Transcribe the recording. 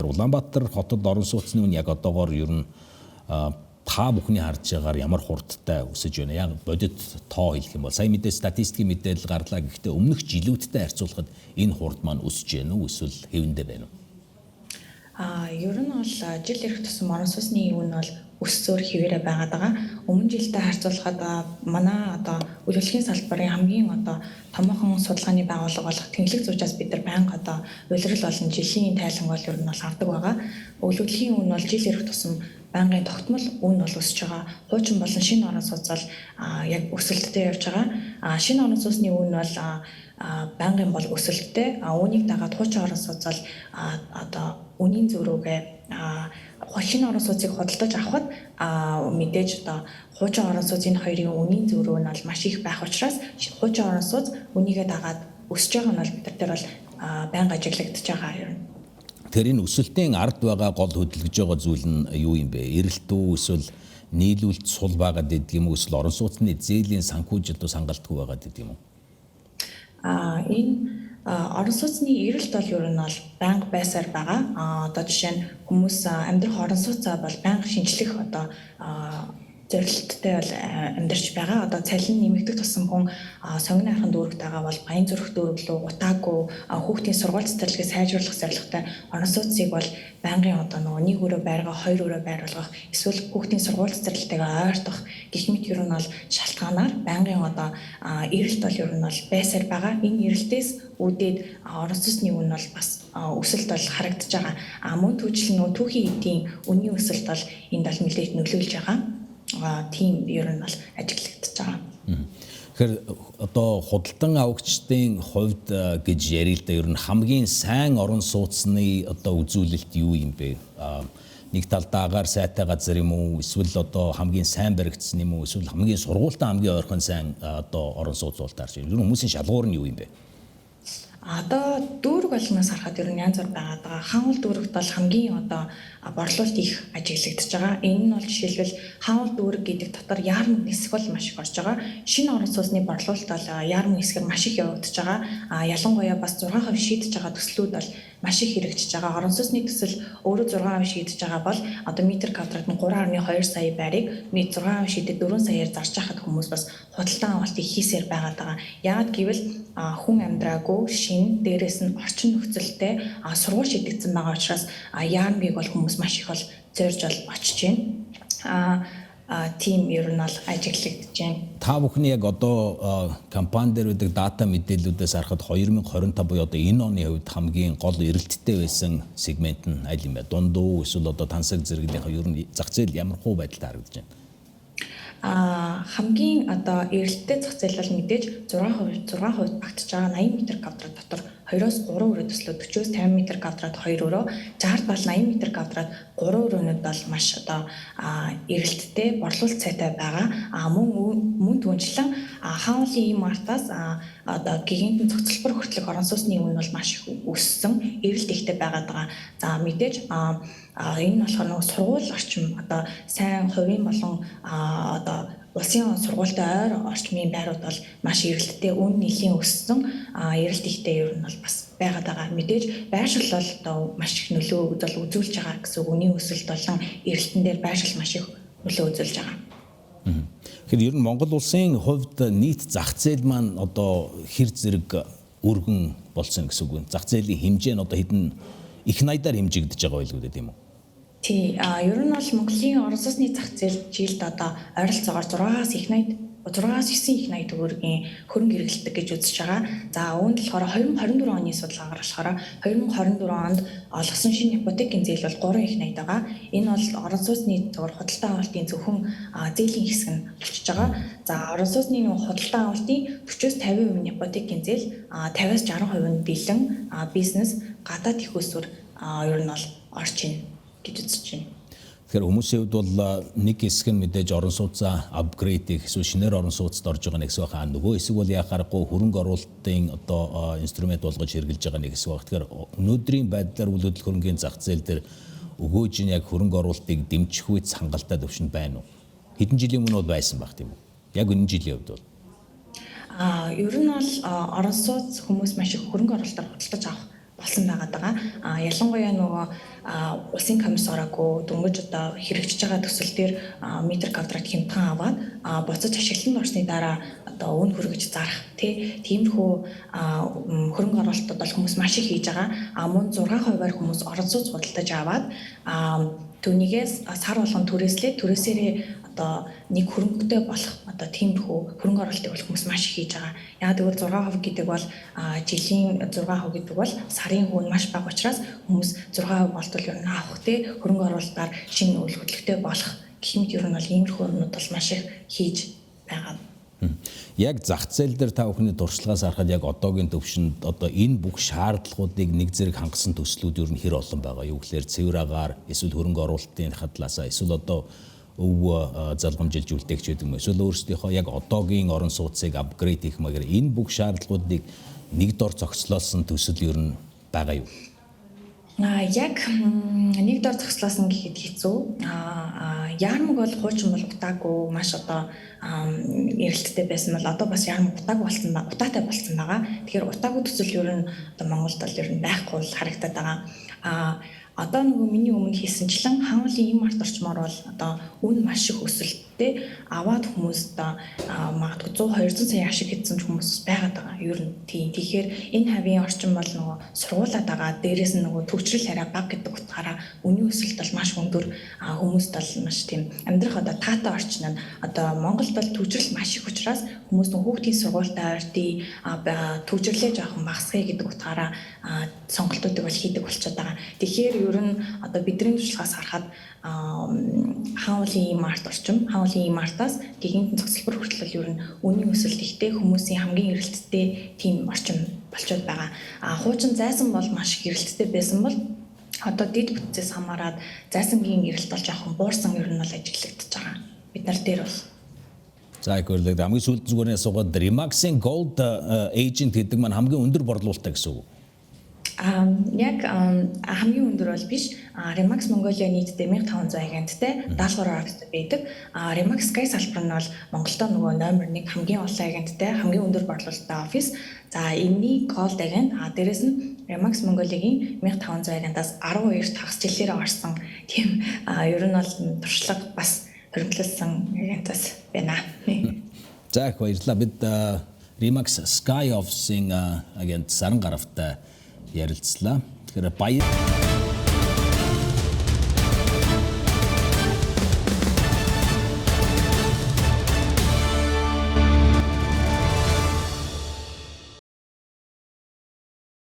Тэгэхээр Улаанбаатар хотод орон сууцны үн яг одоогоор ер нь та бүхний харж байгаагаар ямар хурдтай өсөж байна? Яг бодит тоо хэлэх юм бол сая мэдээ статистикийн мэдээлэл гарлаа. Гэхдээ өмнөх жилүүдтэй харьцуулахад энэ хурд маань өсөж байна уу эсвэл хэвэндээ байна уу? Ер нь бол жил ирэх тусам орон сууцны үн бол өссөөр хэвээрээ байгаад байгаа. Өмнө жилдээ харьцуулахад манай одоо үйлдвэрлэлийн салбарын хамгийн одоо томоохон судалгааны байгууллага болох Тэнхлэг зуучаас бид нар байнга одоо улирал болон жилийн тайланг бол ер нь бол авдаг байгаа. Үйлдвэрлэлийн үн бол жил ирэх тусам байнгын тогтмол үн бол өсөж байгаа. Хуучин болон шинэ орон сууц бол яг өсөлттэй явж байгаа. Шинэ орон сууцны үн бол байнгын бол өсөлттэй. Үүнийг дагаад хуучин орон сууц бол одоо үнийн зөрүүгээ шинэ орон сууцыг худалдаж авахад мэдээж одоо хуучин орон сууц энэ хоёрын үнийн зөрүү нь бол маш их байх учраас хуучин орон сууц үнийгээ дагаад өсөж байгаа нь бол бид нар дээр бол байнга ажиглагдаж байгаа юм. Тэгэхээр энэ өсөлтийн ард байгаа гол хөдөлгөж байгаа зүйл нь юу юм бэ? Эрэлт үү эсвэл нийлүүлэлт сул байгаад идэх юм уу эсвэл орон сууцны зээлийн санхүүжилт хангалтгүй байгаад идэх юм уу? Энэ орон сууцны эрэлт бол ер нь бол байнга байсаар байгаа. Одоо жишээ нь хүмүүс амьдрах орон сууцаа бол байнга шинжлэх одоо зорилттой бол амьдарч байгаа. Одоо цалин нэмэгдэх тусам хүн сонгоны архан дүүрэгт байгаа бол Баян зүрх дүүрэг рүү утаагүй хүүхдийн сургууль цэцэрлэгээ сайжруулах зорилготой орон сууцыг бол байнгын одоо нөгөө нэг өрөө байргаа хоёр өрөө байр болгох эсвэл хүүхдийн сургууль цэцэрлэгтэйгээ ойртох гэх мэт ер нь бол шалтгаанаар байнгын одоо эрэлт бол ер нь бол байсаар байгаа. Энэ эрэлтээс үүдээд орон сууцны үн бол бас өсөлт бол харагдаж байгаа. Мөн түүжил нөгөө түүхийн эдийн үнийн өсөлт бол энд бол нэлээд нөлөөлж байгаа. Тийм ер нь бол ажиглагдаж байгаа. Тэгэхээр одоо худалдан авагчдын хувьд гэж ярил л да, ер нь хамгийн сайн орон сууцны одоо үзүүлэлт юу юм бэ? Нэг талдаа агаар сайтай газар юм уу? Эсвэл одоо хамгийн сайн баригдсан юм уу? Эсвэл хамгийн сургуультай хамгийн ойрхон сайн одоо орон сууц бол таарч байна. Ер нь хүмүүсийн шалгуур нь юу юм бэ? Одоо дүүрэг болгоноос харахад ер нь янз бүр байгаад байгаа. Хаануул дүүрэгт бол хамгийн одоо борлуулалт их ажиглагдаж байгаа. Энэ нь бол жишээлбэл хаануул дүүрэг гэдэг дотор яармаг нисэх бол маш их орж байгаа. Шинэ орон сууцны борлуулалт бол яармаг нисгээр маш их явагдаж байгаа. Ялангуяа бас 6% шийдэж байгаа төслүүд бол маш их хэрэгжиж байгаа. Орон сууцны төсөл өөрөө 6% шийдэж байгаа бол одоо метр квадрат нь 3.2 сая байрыг 6% шийдээд 4 саяар зарж байхад хүмүүс бас худалдан авалтыг хийсээр байгаад байгаа. Яагаад гэвэл хүн амьдраагүй шин дээрээс нь орчин нөхцөлтэй сургууль шийдэгдсэн байгаа учраас яармгийг бол хүмүүс маш их бол зорж бол очиж байна. Тийм ер нь бол ажиглагдаж байна. Та бүхний яг одоо компани дээр байдаг дата мэдээллүүдээс харахад 2025 буюу одоо энэ оны хувьд хамгийн гол эрэлттэй байсан сегмент нь аль юм бэ? Дунд уу эсвэл одоо тансаг зэрэглийнхаа ер нь зах зээл ямар хуу байдалтай харагдаж байна? Хамгийн одоо эрэлттэй зах зээл бол мэдээж 6% багтж байгаа 80 м квадрат дотор 2-оос 3 өрөө төслүүд 40-оос 50 м квадрат 2 өрөө, 60 бол 80 м квадрат 3 өрөөнүүд бол маш одоо эрэлттэй борлуулалт сайтай байгаа. Мөн түншлэн хаануулын ийм мартаас одоо гигантын цогцлбор хүртэлх орон сууцны үн бол маш их өссөн, эрэлт ихтэй байгаад байгаа. За мэдээж энэ нь болохоор нөгөө сургууль орчим одоо сайн хувийн болон одоо улсын сургуультай ойр орчмын байрууд бол маш эрэлттэй, үн нэлийн өссөн, эрэлт ихтэй ер нь бол бас байгаад байгаа. Мэдээж байршил бол одоо маш их нөлөө бол үзүүлж байгаа гэсэн үг. Үнийн өсөлт болон эрэлтэн дээр байршил маш их нөлөө үзүүлж байгаа. Тэгэхээр ер нь Монгол улсын хувьд нийт зах зээл маань одоо хэр зэрэг өргөн болсон гэсэн үг вэ? Зах зээлийн хэмжээ нь одоо хэдэн их найдаар хэмжигдэж байгаа байлгүй дээ, тийм үү? Тий, ер нь бол Монголын орон сууцны зах зээл жилд одоо ойролцоогоор 6-аас их 80 6-аас 9 их 80 төгрөгийн хөрөнгө эргэлтдэг гэж үзэж байгаа. За үүнд болохоор 2024 оны судалгаагаар болохоор 2024 онд олгосон шинэ ипотекийн зээл бол 3 их 80 байгаа. Энэ бол орон сууцны зөвхөн худалдан авалтын зөвхөн зээлийн хэсэг нь болчихж байгаа. За орон сууцны худалдан авалтын 40-оос 50% нь ипотекийн зээл, 50-аас 60% нь бэлэн бизнес, гадаад их усүр ер нь бол орж ийн гэж үзэж байна. Тэгэхээр хүмүүсийн хувьд бол нэг хэсэг нь мэдээж орон сууцаа апгрейд хийх эсвэл шинээр орон сууцд орж байгаа нэг хэсэг байна. Нөгөө хэсэг бол яа харахгүй хөрөнгө оруулалтын одоо инструмент болгож хэрэглэж байгаа нэг хэсэг байна. Тэгэхээр өнөөдрийн байдлаар үйл хөдлөх хөрөнгийн зах зээл дээр өгөөж нь яг хөрөнгө оруулалтыг дэмжих үе хангалттай түвшинд байна уу? Хэдэн жилийн өмнө бол байсан байх тийм үү? Яг энэ жилийн хувьд бол ер нь бол орон сууц хүмүүс маш их хөрөнгө оруулалтаар худалдаж авах Болсон байгаад байгаа. Ялангуяа нөгөө улсын комисс ороогүй дөнгөж одоо хэрэгжиж байгаа төсөл дээр метр квадрат хямдхан аваад буцаж ашиглалтанд орсны дараа одоо үн хөргөж зарах тиймэрхүү хөрөнгө оруулалтууд бол хүмүүс маш их хийж байгаа. Мөн 6%-аар хүмүүс орон сууц худалдаж аваад түүнийгээс сар болгон түрээслээд түрээсээрээ одоо нэг хөрөнгөтэй болох одоо тиймэрхүү хөрөнгө оруулалтыг бол хүмүүс маш их хийж байгаа. Яг тэгвэл 6% гэдэг бол жилийн 6% гэдэг бол сарын хүү нь маш бага учраас хүмүүс 6% болтол ер нь авах хөрөнгө оруулалтаар шинэ үйл хөдлөлттэй болох гэх мэт ер нь бол иймэрхүү юмнууд бол маш их хийж байгаа. Яг зах зээл дээр та бүхний туршлагаас харахад яг одоогийн төвшөнд одоо энэ бүх шаардлагуудыг нэг зэрэг хангасан төслүүд ер нь хэр олон байгаа? Юу гэхээр цэвэр агаар, эсвэл хөрөнгө оруулалтын хадлаасаа, эсвэл одоо өв залгамжилж үлдээгч гэдэг юм. Эсвэл өөрсдийнхөө яг одоогийн орон сууцыг upgrade хийх маягаар энэ бүх шаардлагуудыг нэг дор зохицлоосон төсөл ер нь байгаа юу? Яг нэг дор зохицлоосон гэхэд хэцүү. Яармаг бол хуучин бол утаагүй маш одоо эрэлттэй байсан бол одоо бас яармаг утаагүй болсон ба утаатай болсон байгаа. Тэгэхээр утаагүй төсөл ер нь одоо Монголд бол ер нь байхгүй бол харагдаад байгаа. Одоо нөгөө миний өмнө хэлсэнчлэн Хан уулын E-Mart орчмоор бол одоо үн маш их өсөлттэй аваад хүмүүс одоо магадгүй 100 200 сая ашиг хийсэн ч хүмүүс байгаад байгаа. Ер нь тийм. Тэгэхээр энэ хавийн орчин бол нөгөө сургуулаад байгаа. Дээрээс нь нөгөө төвчрөл арай бага гэдэг утгаараа үнийн өсөлт бол маш өндөр, хүмүүст бол маш тийм амьдрах одоо таатай орчин нь одоо Монголд бол төвчрөл маш их учраас хүмүүс нөгөө хүүхдийн сургуультай ойртыг төвчрлээ жоохон багасгая гэдэг утгаараа сонголтуудыг бол хийдэг болчиход байгаа. Тэгэхээр ер нь одоо бидний туршлагаас харахад Хан уулын E-Mart орчим, Хан уулын E-Mart-аас гигантын зогсолбор хүртэл ер нь үнийн өсөлт ихтэй хүмүүсийн хамгийн эрэлттэй тийм орчим болчиход байгаа. Хуучин зайсан бол маш их эрэлттэй байсан бол одоо дэд бүтцээс хамаарат зайсангийн эрэлт бол жоохон буурсан ер нь бол ажиглагдчихж байгаа. Бид нар дээр бол. За их баярлалаа. Хамгийн сүүлд зүгээр асуугаад Remax-ийн Gold Agent гэдэг маань хамгийн өндөр борлуулалттай гэсэн үг. Яг хамгийн өндөр бол биш. Remax Mongolia нийтдээ 1500 агенттай 73 офистай байдаг. Remax Sky салбар нь бол Монголдо нөгөө номер 1 хамгийн олон агенттай, хамгийн өндөр борлуулалттай офис. За энэний Gold агент, дээрэс нь Remax Mongolia-гийн 1500 агентаас 12 хагас жилээр орсон тийм ер нь бол туршлага бас хуримтлалсан агентаас байна. За их баярлалаа. Бид Remax Sky Office-ийн агент Саран Гаравтай ярилцлаа. Тэгэхээр баяр